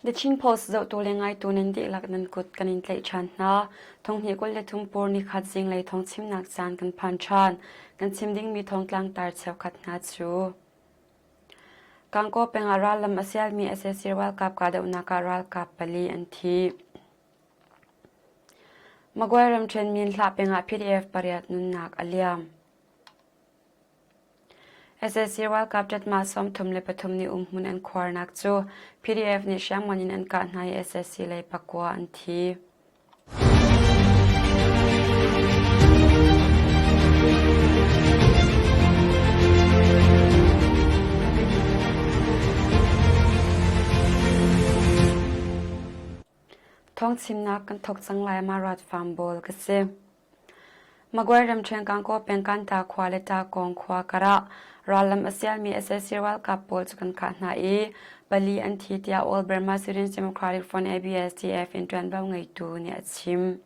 The Chin Post zohtu le ngaitu nan dihlak nan kut kan in tlaih ṭhan hna. Thonghnih 23 pur nikhat zinglei thawngchimnak caan kan phan ṭhan. Kan chim dingmi thawngtlang tar cheukhat hna cu. Gangaw peng ah rallam a sialmi sac ralkap kahdohnak ah ralkap pali an thi. Magway ramṭhen Minhlah peng ah PDF pariat nunnak a liam. Sac ralkap ṭatmah 33 nih umhmun an khuarnak cu PDF nih hriamngan in an kah hna i sac lei pakua an thi. Thawngchimnak kan thawk cang lai ma rat farm bawl ka si. Magway ramṭhen Gangaw peng Kanta khua le Takawng khua karah rallam a sialmi sac ralkap pawl cu kan kah hna i pali an thi tiah All Burma Students Democratic Front ABSDF in ṭuanvo ngeitu nih a chim.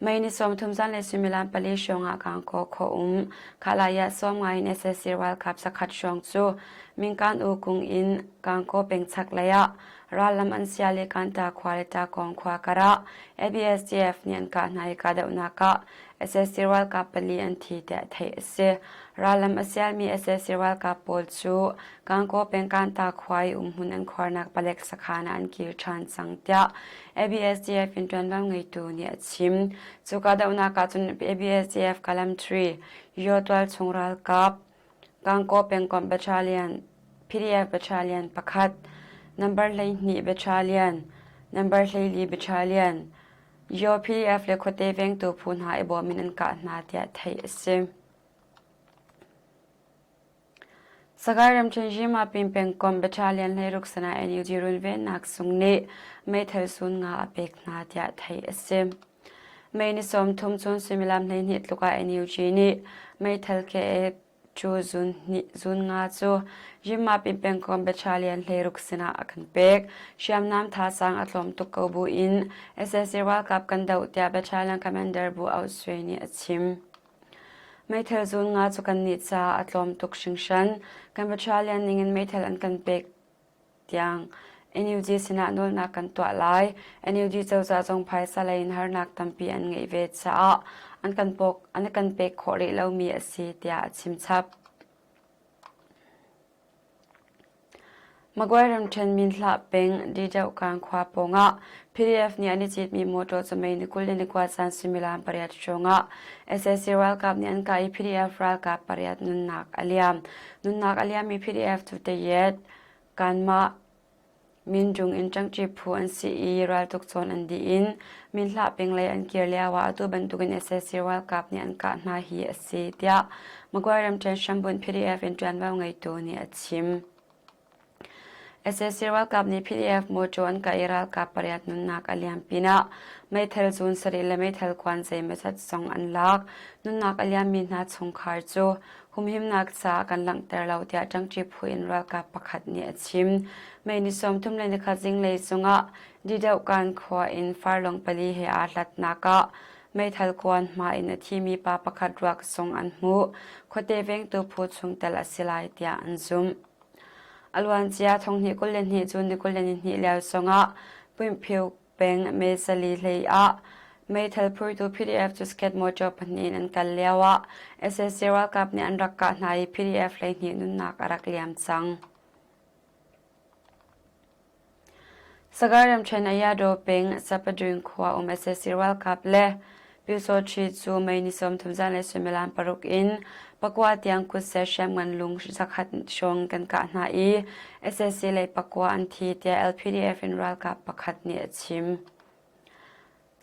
May ni 30 zanlei suimilam pali hrawng ah Gangaw khua um Khalaya sawmnga in sac ralkap zakhat hrawng cu Mingkan U kung in Gangaw peng chaklei ah Rallam an sial i Kanta khua le Takawng khua karah ABSDF nih an kah hna i kahdohnak ah sac ralkap pali an thi tiah theih a si. Rallam a sialmi sac ralkap pawl cu Gangaw peng Kanta khua i umhmun an khuarnak palek sakhan ah an kir ṭhan cang tiah ABSDF in ṭuanvo ngeitu nih a chim. Cu kahdohnak ah cun ABSDF Kalam 3 Yaw tualchung ralkap Gangaw pengkomh battalion, PDF battalion pakhat, number 12 battalion, number 14 battalion, Yaw PDF le khuate vengtu phu hna i bawm in an kah hna tiah theih a si. Sagaing ramṭhen Yimapin pengkomh battalion hleiruk sinah NUG runvennak sung nih meithal sun nga a pek hna tiah theih a si. May ni 30 cun suimilam 12 tluk ah NUG nih meithal ke cu zun nga cu Yimapin pengkomh battalion hleiruk sinah a kan pek. Hriamnam thazaang a tlawm tuk ko buin sac ralkap kan doh tiah battalion commander Bu Aung Swe nih a chim. Meithal zun nga cu kannih caah a tlawm tuk hringhran. Kan battalion ningin meithal an kan pek tiang NUG sinah nawlnak kan tuah lai. NUG cozah zong phaisa lei in harnak tampi an ngeih ve caah an kan pok an kan pek khawh rih lomi a si tiah a chim chap. Magway ramṭhen Minhlah peng Didohkang khua pawngah PDF nih an i citmi motor cu May ni 21 zan suimilam pariat hrawngah sac ralkap nih an kah i PDF ralkap pariat nunnak a liam. Nunnak a liammi PDF cu Tayet, Kanmah Minjung in ṭangṭi phu an si i raltuk cawn an dih in Minhlah peng lei an kir lioah atu bantukin sac ralkap nih an kah hna hi a si, tiah Magway ramṭhen hrambunh PDF in ṭuanvo ngeitu nih a chim. Sac ralkap nih PDF mawṭaw an kah i ralkap pariat nunnak a liam pinah meithal zun sarih le meithal kuan zeimawzat zong an lak. Nunnak a liammi hna chungkhar cu humhimnak caah kan langhter lo tiah ṭangṭi phu in ralkap pakhat nih a chim. May ni 31 zinglei zungah Didohkan khua in farlong pali he aa hlatnak ah meithal kuan hma in a thimi pa pakhat ruak zong an hmuh. Khuate vengtu phu chungtel a si lai tiah an zumh. A luancia thonghnih 22 June ni 22 lio zongah Puinphiu peng Mesali hlei ah meithal phurtu PDF cu sket motor pahnih in an kal lio ah sac ralkap nih an rak kah hna i PDF 12 nunnak a rak liam cang. Sagaing ramṭhen Ayadaw peng Sapadwin khua um sac ralkap le Pyusawṭhi cu May ni 30 zanlei suimilam paruk in pakua tiang kutser hriamngan lung zakhat hrawng kan kah hna i sac lei pakua an thi tiah LPDF in ralkap pakhat nih a chim.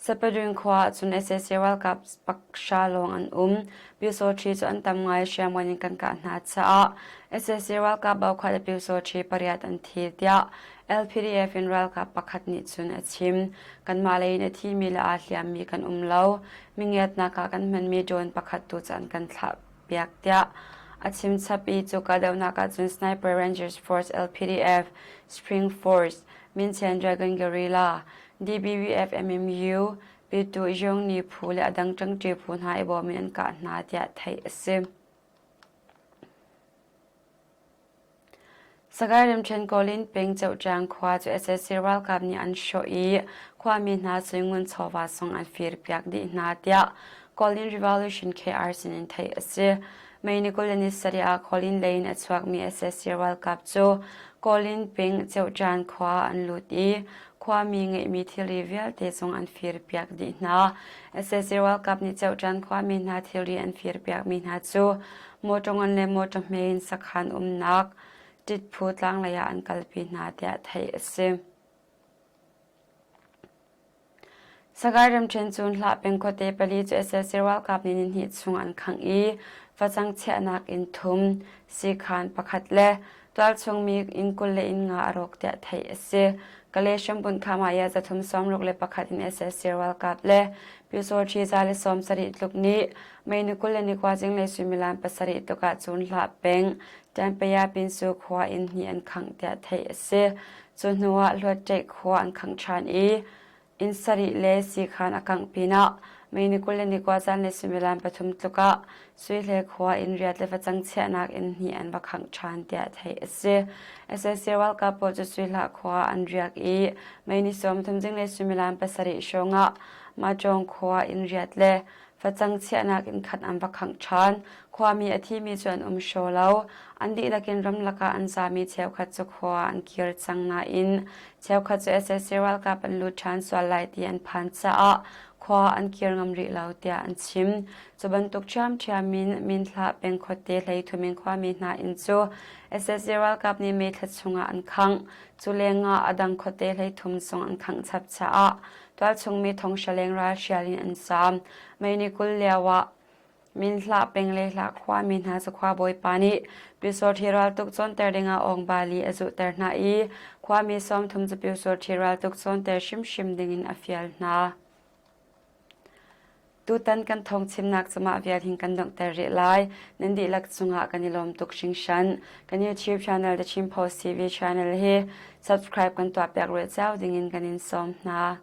Sapadwin khua ah cun sac ralkap pakhra lawng an um. Pyusawṭhi cu an tam ngai hriamngan in kan kah hna caah sac ralkap bokhat le Pyusawṭhi pariat an thi tiah LPDF in ralkap pakhat nih cun a chim. Kanmah lei in a thimi le aa hliammi kan um lo. Mingiatnak ah kan hmanmi drone pakhat tu cu an kan thlahpiak tiah a chim chap i cu kahdohnak ah cun Sniper Rangers Force LPDF, Spring Force, Minchen Dragon Guerrilla, DBVF MMU, Pitu Yongni phu le a dang ṭangṭi phu hna i bawm in an kah hna tiah theih a si. Sagaing ramṭhen Kawlin peng Ceuhṭiang khua cu sac ralkap nih an hrawh i khuami hna cu ngun chawva zong an firpiak dih hna tiah Kawlin Revolution KR sinin theih a si. May ni 20 le ni sarih ah Kawlin lei in a chuakmi sac ralkap cu Kawlin peng Ceuhṭian khua an lut i khuami ngeihmi thilri vialte zong an firpiak dih hna. Sac ralkap nih Ceuhṭian khuami hna thilri an firpiakmi hna cu mawṭaw ngan le mawṭaw hme in sakhan umnak Ṭitphu tlanglei ah an kalpi hna tiah theih a si. Sagaing ramṭhen cun Hlah peng khuate pali cu sac ralkap nih nihnih chung an khangh i facang chiahnak inn thum, siikhan pakhat le tualchung mi inn 20 le inn nga a rawk tiah theih a si. Kalay hrambunh Khamaya 361 in sac ralkap le Pyusawṭhi 170 tluk nih May ni 20 le ni kua zinglei suimilam pasarih tluk ah cun Hlah peng Ṭanpaya Pinsu khua inn hnih an khangh tiah theih a si. Cu hnu ah Hluatṭeih khua an khangh ṭhan i inn sarih le siikhan a kangh pinah May ni 20 le ni kua zan le suimilam pathum tluk ah Suihle khua inn riat le facang chiahnak inn hnih an va khangh ṭhan tiah theih a si. Sac ralkap pawl cu Suihlah khua an riak i May ni 30 zinglei suimilam pasarih hrawng ah Mahṭawng khua inn riat le facang chiahnak inn khat an va khangh ṭhan. Khuami a thimi cu an um hraw lo. An dihlak in ramlak ah an zami cheukhat cu khua an kir cang nain cheukhat cu sac ralkap an lut ṭhan sual lai ti an phan caah khua an kir ngam rih lo tiah an chim. Cu bantuk ṭhiamṭhiam in Minthlah peng khuate hleithum in khuami hna inn cu sac ralkap nih May thla chungah an khangh. Cu lengah a dang khuate hleithum zong an khangh chap caah tualchung mi thonghra leng ralhrial in an zaam. May ni 20 lio ah Minhlah peng le Hlah khuami hna cu khua bawipa nih Pyusawṭhi raltuk cawnter dingah Awngbali a zuhter hna i khuami 30 cu Pyusawṭhi raltuk cawnter hrimhrim dingin a fial hna. Tutan kan thawngchimnak cu mah vial hin kan donghter rih lai. Nan dihlak cungah kan i lawm tuk hringhran. Kan YouTube channel The Chin Post TV channel hi subscribe kan tuahpiak rih cio dingin kan in sawm hna.